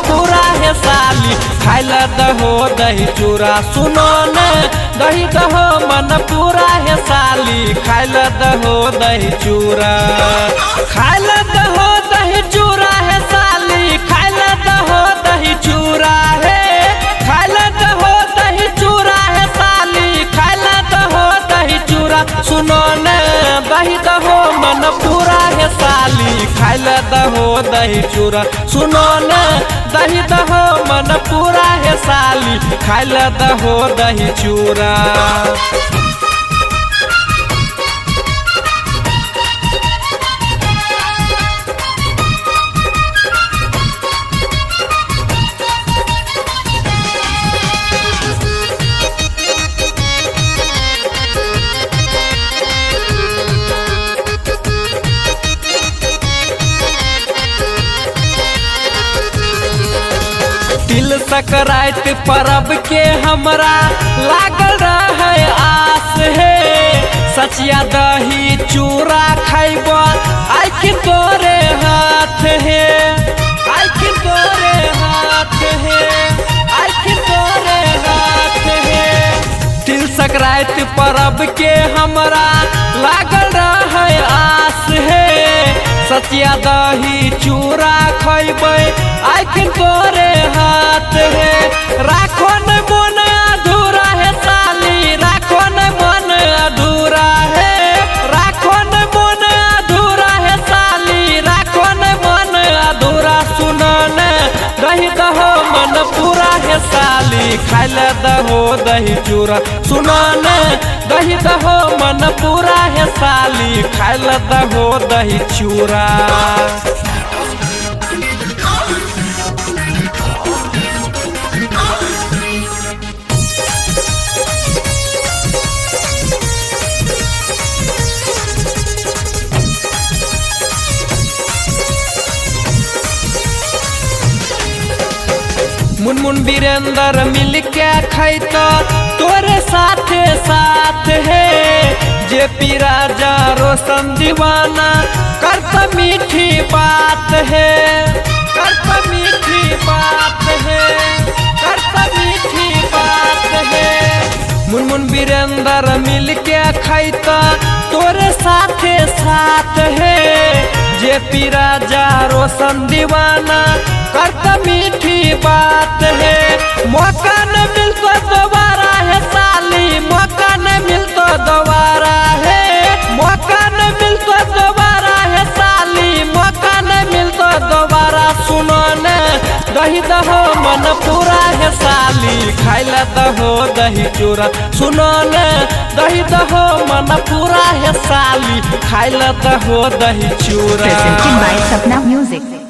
पूरा है साली, खाइला दहो दही चूड़ा। सुनो ने दही दहो मन पूरा है साली, खाइला दहो दही चूड़ा। खाइला दहो दही चूड़ा है साली, खाइला दहो दही चूड़ा है, खाइला दहो दही चूड़ा है साली, खाइला दहो दही चूड़ा। सुनो ने दही दहो मन पूरा है साली, खाइला दहो दही चूड़ा। सुनो ने दही दहो मन पूरा है साली, खाइला दहो दही चूड़ा। तिल सकराइत परब के हमरा लागल रहे आस हे, सचिया दही चूड़ा खैब आँखि तोरे हाथ हे, आँखि तोरे हाथ हे, आँखि तोरे हाथ हे। तिल सकराइत परब के हमरा लागल रहे आस हे, सचिया दही चूड़ा खैबै आँखि तोरे हाथ हे। राखो न मन अधूरा है साली, राखो न मन अधूरा है, राखो न मन अधूरा है साली, राखो न मन अधूरा। सुनो ने दही दहो मन पूरा है साली, खाइला दहो दही चूड़ा। सुनो ने दही दहो मन पूरा है साली, खाइला दहो दही चूड़ा। मुनमुन वीरेंद्र मिलके खैता तोरे साथे साथ है, जे पी राजा रोशन दीवाना करता मीठी बात है, करता मीठी बात है, करता मीठी बात है। मुनमुन वीरेंद्र मिलके खैता तोरे साथे साथ है, जे पी राजा रोशन दीवाना करता मीठी बात है। मौका न मिलतो दोबारा है साली, मौका न मिलतो दोबारा है, मौका न मिलतो दोबारा है साली, मौका न मिलतो दोबारा। सुनो ने दही दहो मन पूरा है साली, खाइला दहो दही चूड़ा। सुनो ने दही दहो मन पूरा है साली, खाइला दहो दही चूड़ा। Presented by Sapna Music.